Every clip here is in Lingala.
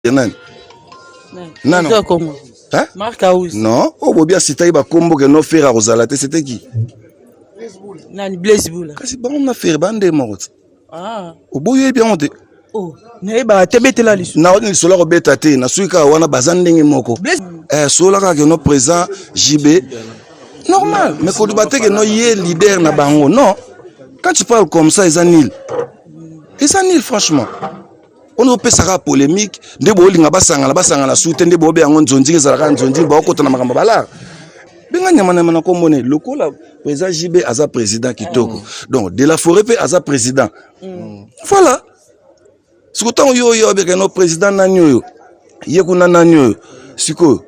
Nani nani Congo? Hein? Marc House. Non, oyo bobi asitaki bakombo ke no Ferre akozala te, c'était qui? Nani? Blaise Bula. Kasi bango na Ferre bande moko te. Ah. Oboyi, oyebi yango te. Oh, nayebaka te, betela lisu. Na lisolo akobeta te, nasuki kaka wana, baza ndenge moko. Blaise Eh, solola kaka ke no président JB, normal, mais koloba te ke no ye leader na bango. Non, quand tu parles comme ça, eza nil, eza nil franchement. Wana opesaka polémique nde bolinga basangana, basangana su te. Nde bobe yango nzonzi ezalaka nzonzi, baokota na makambo balara benga nyama nyama na kombone. Lokola président JB aza président kitoko, donc de la forêt mpe aza président, voilà. Sikoyo ntango yo oyo obeka no président nani oyo, ye kuna nani oyo, sikoyo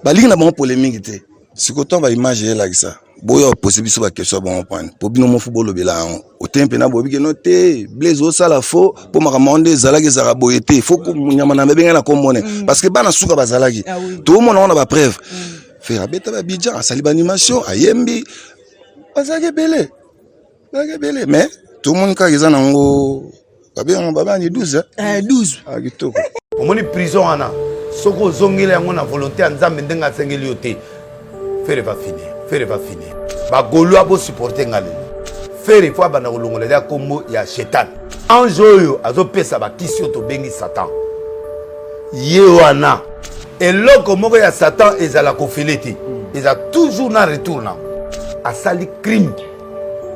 balingi na bango polémique te. Sikoyo ntango baimage eyelakisa boyo opose biso baquestion ya bango pani mpo bino mofu bolobela yango ote mpena boyebi keno te. Blaise osala fo mpo makambo yango nde ezalaki, ezalaka boye te. Fo nyama na bebengai na kombone parce que bana suka bazalaki. Toomona ngo na bapreuve. Ferre abeta babidjan, asali baanimation, ayembi, bazalaki ebele, bazalaki ebele. Mais tomoni kaka eza nango babenga babani 12. 12. Ah, kitoko. Omoni prison wana, soki ozongeli yango na volonté ya Nzambe ndenge asengeli yo te, Ferre va finir, Ferre va finir. Bagaulois, bosupporte nga lelo. Ferre fo abanda kolongola lia nkombo ya Shetan. Ange oyo azopesa bakisi oyo tobengi Satan, ye wana eloko moko ya Satan ezala kofele te, eza toujours na retour na asali crime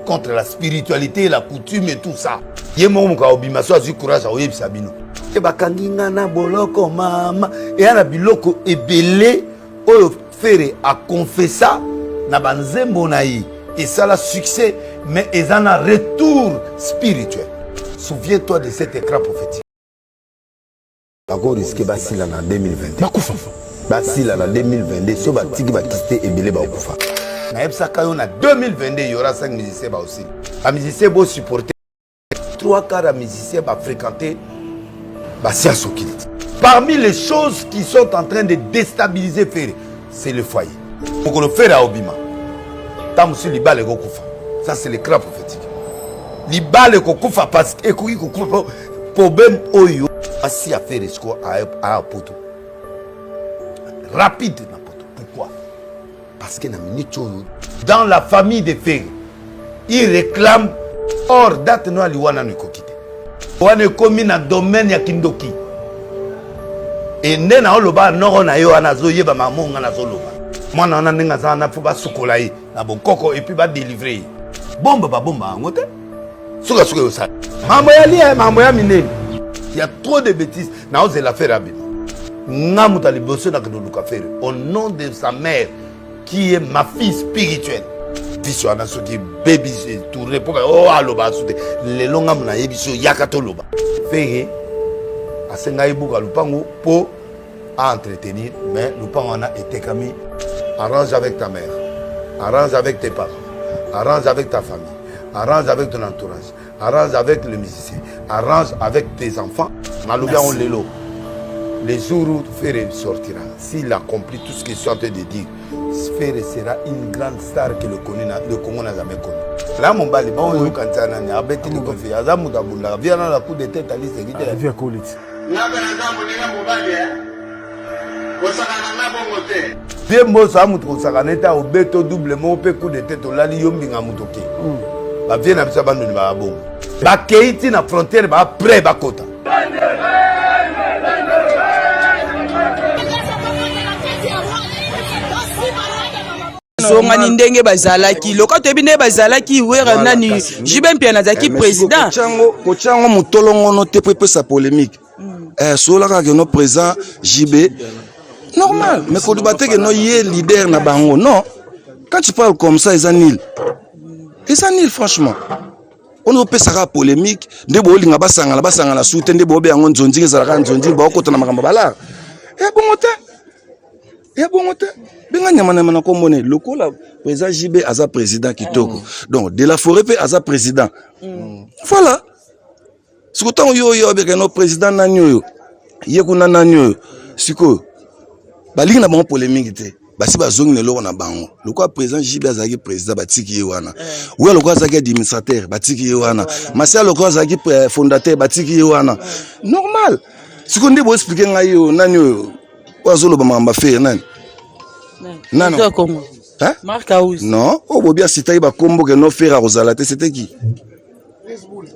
contre la spiritualité, la coutume et tout ça. Ye moko moto akobima so azwi courage, akoyebisa bino e bakangi nga na boloko. Mama, eya na biloko ebele oyo Ferre akonfesa na banzembo na ye, esala succès, mais eza na retour spirituel. Souviens-toi de cet écran prophétique. Bakorisquer basila na 2020, bakufa. Basila na 2022 so batiki bakisi te, ebele bakokufa. Nayebisaka yo, na 2022 y aura 5 musiciens baosili. Bamusicien bosupporte, trois quarts ya musicien bafréquente bascience occulte. Parmi les choses qui sont en train de déstabiliser Ferre, c'est le foyer. Mokolo Ferre aobima, ntango mosusu libala ekokufa. Ça, c'est l'écran prophétique. Libala ekokufa parce que ekoki kokufa. Problème oyo asi ya Ferre siko aya poto rapide na poto. Pourquoi? Parce que na minute oyo, dans la famille de Ferre, il réclame. Or date no aliwa nano ekoki te. Wana ekomi na domaine ya kindoki. E nde na oloba noko na ye wana azoyeba mamo nga nazoloba. Mwana wana ndenge aza wana, fo basukola ye na bokoko et puis badélivre ye. Bomba babomba yango te, sukasuka eyosala mambo ya lia, mambo ya minene. Ya trop de bêtises. Naozela Ferre abima. Nga moto ya liboso nakende oluka Ferre au nom de sa mère qui est ma fille spirituelle. Biso wana soki bebi tourne mpo o aloba asu te. Lelo ngambo nayebi so yaka toloba. Ferre asengai buka lupango mpo a entretenir, mais lupango wana etekami. Arrange avec ta mère, arrange avec tes parents, arrange avec ta famille, arrange avec ton entourage, arrange avec le musicien, arrange avec tes enfants. Nalobi yango lelo, le jour où Ferre sortira, s'il accomplit tout ce que je suis en train de dire, Ferre sera une grande star que le Congo n'a jamais connue. La mobali baoyokanisa nani abeteli kofi, aza moto abundaka via na la coup de tête aliseki te. Via koliti. Nga mpe naza moninga mobali e kosaka na nga bongo te. Vie mboso a moto kosaka nete obeto double moko mpe coup de tête, olali yo mbinga moto ke bavie na biso ya bandoni baya bongo, bakei ti na frontière, baa prêt bakota. Zongani ndenge bazalaki loka, toyebi ndenge bazalaki. Wera nani, JB Mpiana azalaki président. Kotia yango motolongono te mpo epesa polémique. Eh, solola kaka ke no président JB, normal, mais koloba te ke no ye leader na bango. Non, quand tu parles comme ça, eza nil, eza nil franchement. Wana opesaka polémique nde bolinga basangana, basangana su te. Nde bobe yango nzonzi ezalaka nzonzi, baokota na makambo balara ya bongo te, ya bongo te. Benga nyama nyama na kombone. Lokola président JB aza président kitoko, donc de la forêt mpe aza président, voilà. Sikoyo ntango yo oyo obeka no président nani oyo, ye kuna nani oyo, sikoyo balingi na bango polémique te. Basi bazongi na eloko na bango. Lokola président JB azalaki président, batiki ye wana. Oyo lokola azalaki administrateur, batiki ye wana. Masia lokola azalaki fondateur, batiki ye wana, normal. Sikoyo nde boexplike ngai oyo nani oyo oyo azoloba makambo ya Ferre nani? Nani? Congo. Hein? Marc House. Non, oyo bobi asitaki bakombo ke no Ferre akozala te, c'était qui?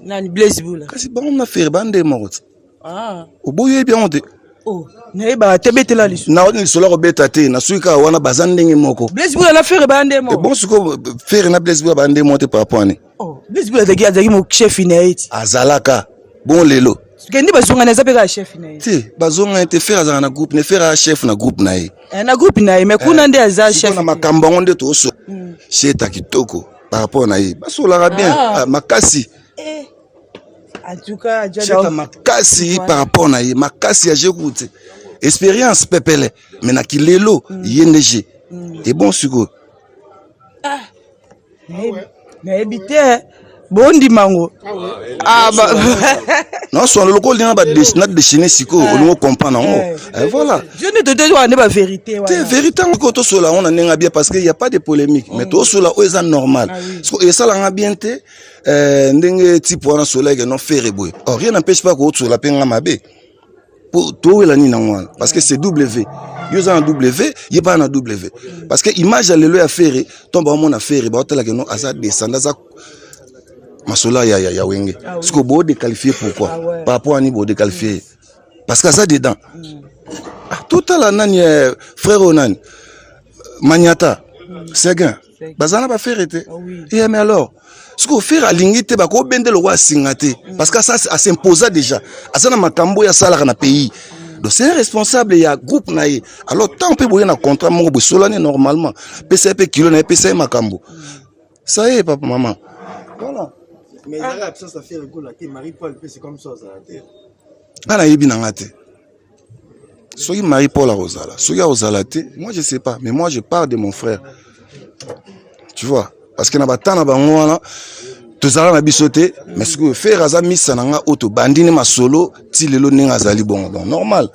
Nani Blaise Bula. Kasi bango na Ferre bande moko te. Ah. Oboyi oyebi yango te. Oh, nayebaka te betela lisusu. Na lisolo akobeta te, na suki kaka wana baza ndenge moko. Blaise Bula na Ferre ba nde moko. Bon sikoyo Ferre na Blaise Bula ba nde moko te par rapport ani. Oh, Blaise Bula azalaki azalaki mo chef na ye ti. Azalaka. Bon lelo. Kende bazongana eza pe kaka chef na ye. Te, bazongana te Ferre azalaka na groupe ne Ferre aza chef na groupe na ye. Eh, na groupe na ye mais kuna eh, nde aza chef. Na makambo yango nde toso. Sheta kitoko par rapport na ye. Basolaka bien, ah. Ah, makasi. Eh. En tout cas, Sheta makasi par rapport na ye, makasi ya j'écoute. Expérience pepele, mais na kilelo ye nde je. Et bon sikoyo. Ah. Nayebi te bondima yango ah, naswana lokola olinga na dessine sikoyo eh. olingi ocomprendre yango eh. eh, voilà je ne te wana nde bavérité te vérité yango koyo tosola yango na ndenge ya bien parce que y a pas de polémique mais mm. tosola oyo eza normal ah sikoyo esalanga bien te ndenge type wana solaki no Ferre boye or rien n'empêche pas kootsola mpe nga mabe po towela nini yango wana parce que c'est W yo oza na W ye mpe na W parce que image ya lelo ya Ferre ntango baomona Ferre baotalaka no aza descendre aza masolo ya, ya, ya Wenge ah, oui. Sikoyo boodéqualifie pourquoi ah, ouais. Par rapport ani boodéqualifie parce que aza dedans ah, totala nani eh, frère oyo nani Maniata Seguin baza na baFerre te ah, oui. Eh, mais alors sikoyo Ferre alingi te bakobende lokwa asinga te parce que asa asimposa déjà aza na makambo oyo asalaka na pays donc c'est un responsable ya groupe na ye. Alors tant mpe boye na contrat moko boye solani normalement pesa ye mpe kilo na ye, pesa ye makambo ça ye papa mama voilà. Mais ezalaka absence ya Ferre Gola te, Marie Paul mpe c'est comme ça azala te. Nga nayebi na nga te soki Marie Paul akozala, soki akozala te, moi je sais pas, mais moi je parle de mon frère, tu vois, parce que na batants na bango wana tozala na biso te. Mais sikoyo Ferre aza misa na nga oyo tobandi ne masolo ti lelo ndenge azali bongo, donc normal.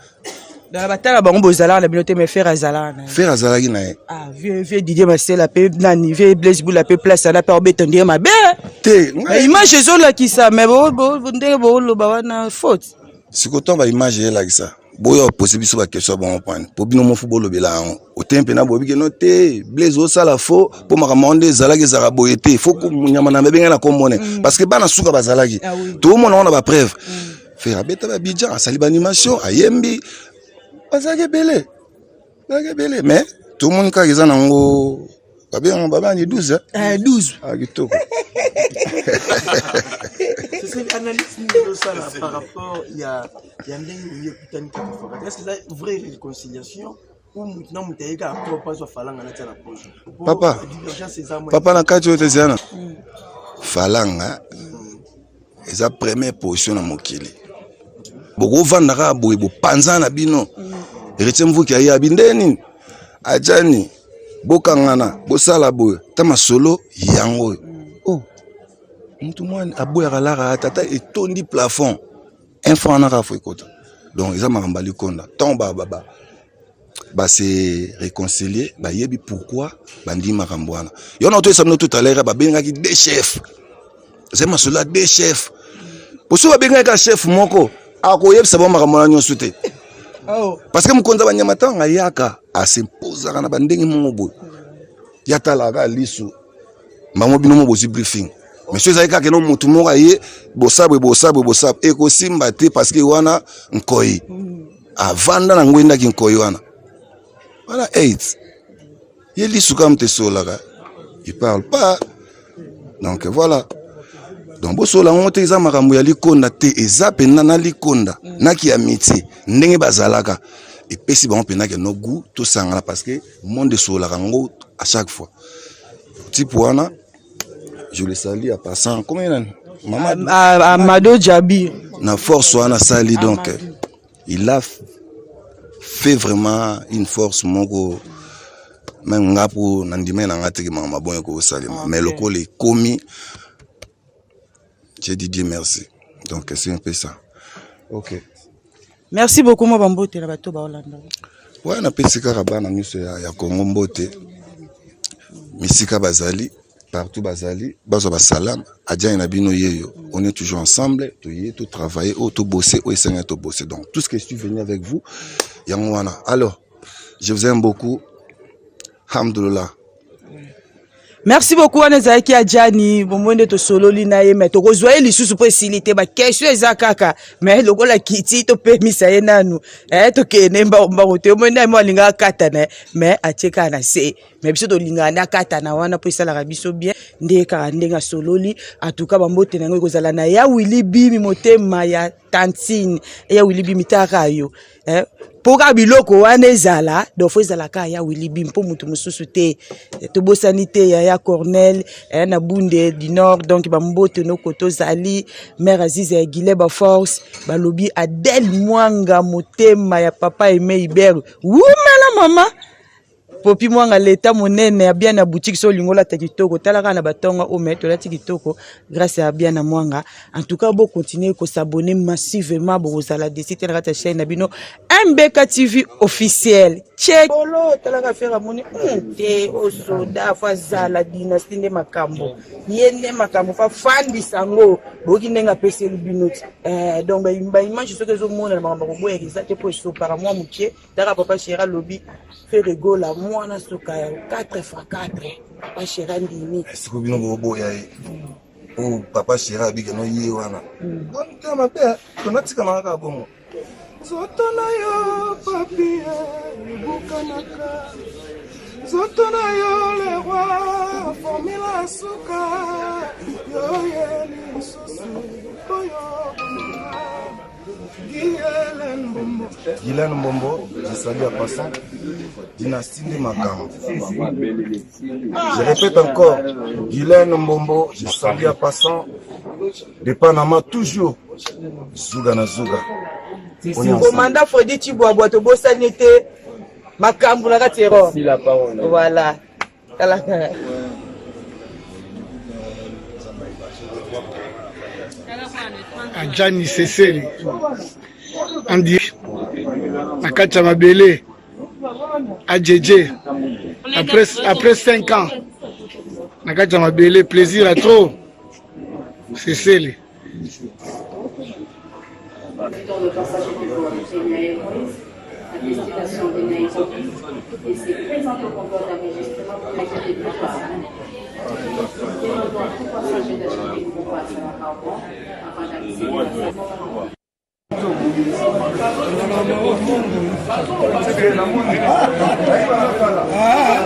Na batala bango bozalaka na bino te, mais Ferre azalaka na ye. Ferre azalaki na ye. Ah, vieux Didier Masela mpe nani, vieux Blaise Bula mpe place ana mpe aobeta ndenge mabe. Te. Image ezolakisa mais ndenge booloba wana faute. Sikoyo ntango baimage eyelakisa boya opose biso baquestion ya bongo pwani po bino mofu bolobela yango ote mpena boyebi keno te Blaise osala fo mpo makambo yango nde ezalaki ezalaka boye te fo nyama na bebenge na kombone parce que bana suka bazalaki Ah oui. toomona ngo na bapreuve. Ferre abeta babidjan, asali baanimation, ayembi, bazalaki ebele, bazalaki ebele, mais tomoni kaka eza nango babenga babani 12. Eh, 12. Ah, kitoko. C'est analyse nini osala par rapport ya ndenge oyo ekutani kaka fois? Est ce que eza vraie réconciliation ou mutu na mutu ayeka accord mpo azwa falanga na tia na poche? Po Papa. Divergence eza mwa. Papa, na kati oyo te eza na falanga, eza première position na mokili. Bokovanda kaka boye bopanzana na bino. Héritier Mvuki ayebi nde nini ajani bokangana bosala boye ta masolo yango oyo. Oh, mutu mwana aboyaka lara tata etondi plafond un franc wana kaka fo ekota. Donc eza makambo ya likonda ntango ba base réconcilier, bayebi pourquoi bandimi makambo wana. Yo na otoyesa bino tout à l'heure babengaki deux chefs, eza masolo ya deux chefs. Poso babengaki kaka chef moko akoyebisa bango makambo wana nyonso te. Oh. Parce que mokonzi ya banyama ntango ayaka asimpozaka na bandenge moko boye ya talaka lisu bango bino mo bozwi briefing. Mais so ezali kaka no motu moko aye bosabwe bosabwe bosabwe ekosimba te parce que wana nkoi avanda na ngwendaki nkoi wana wana 8 ye lisu kaka moto esololaka, il parle pas. Donc voilà, donc bosola yango te eza makambo ya likonda te, eza mpenza na likonda naki ya métier ndenge bazalaka epesi bango mpenza ke no goût tosangana parce que monde esololaka yango à chaque fois. Type wana, je le salue en passant, comment nani mama? Ah, Amado Djabi. Na force wana asali, donc il a fait vraiment une force moko même nga mpo na ndima na nga teke makambo mabongo ekosalema. Mais lokola ekomi, j'ai dit Dieu merci. Donc c'est un peu ça, ok. Merci beaucoup. Mwa bambote na bato baolanda. Ouais, napesi kaka bana nyonso ya Congo mbote misika bazali. Partout bazali, bazwa ba salam, adjani na bino yeyo. On est toujours ensemble, toye, to travailler, oh, to bosser, oh, esengeli to bosser. Donc, tout ce que je suis venu avec vous, yango wana. Alors, je vous aime beaucoup. Alhamdoulilah. Merci beaucoup wana ezalaki Adjani bomoi nde tosololi na ye me tokozwa ye lisusu mpo esili te bakestion eza kaka me lokola kiti topemisa ye nanu eh, tokende mbango te omoi nde mo alingaka akatana me atie kaka na se me biso tolingaka nde akatana wana mpo esalaka biso bien nde kaka ndenge asololi atuka bambote na yango ekozala na ya wili bimi motema ya tantine ya wili bimi taka yo eh, mpo kaka biloko wana ezala donc fo ezala kaka ya Willy Bim mpo moto mosusu te. Eh, tobosani te yaya Cornel eh, na Bunde du Nord, donc bambote noko tozali mère Aziza ya Guillet ba force balobi Adèle Mwanga motema ya papa Aimé Hubert wumela mama Popi Mwanga leta monene ya bien na boutique so olingi olata kitoko tala kaka na batonga oyo me tolati kitoko grâce ya bien na Mwanga. En tout cas bo continuer ko s'abonner massivement, bokozala desi te na kati ya chaîne na bino MBK TV officiel. Check bolo tala kaka Ferre amoni te osoda fo azala dynastie nde makambo ye nde makambo fo afandisa yango boyoki ndenge apeseli bino ti eh, donc ba image soki ezomonana makambo ya koboyaka eza te mpo esopaka mwa moke. Taka papa chéri alobi Ferre Gola mwana suka ya 4 x 4 papa chéri andimi. Siko bino boboya ye o papa chéri abike no ye wana motema mabe tonatikana kaka bongo nzoto na yo papi ebukanaka nzoto na yo le roi formula suka yo ye lisusu oyo Guylaine Mbombo, je salue à passant. Dynastie nde makambo. Je répète encore, Guylaine Mbombo, je salue à passant. De Panama, toujours. Zuga na Zuga. On est ensemble. Commandant Freddy Chibwabwa tobosani te makambo na kati erreur. Voilà. Tala kaka. Adjani Sesele andi na kati ya mabele ajeje après après 5 ans na kati ya mabele plaisir à trop Sesele. Ah.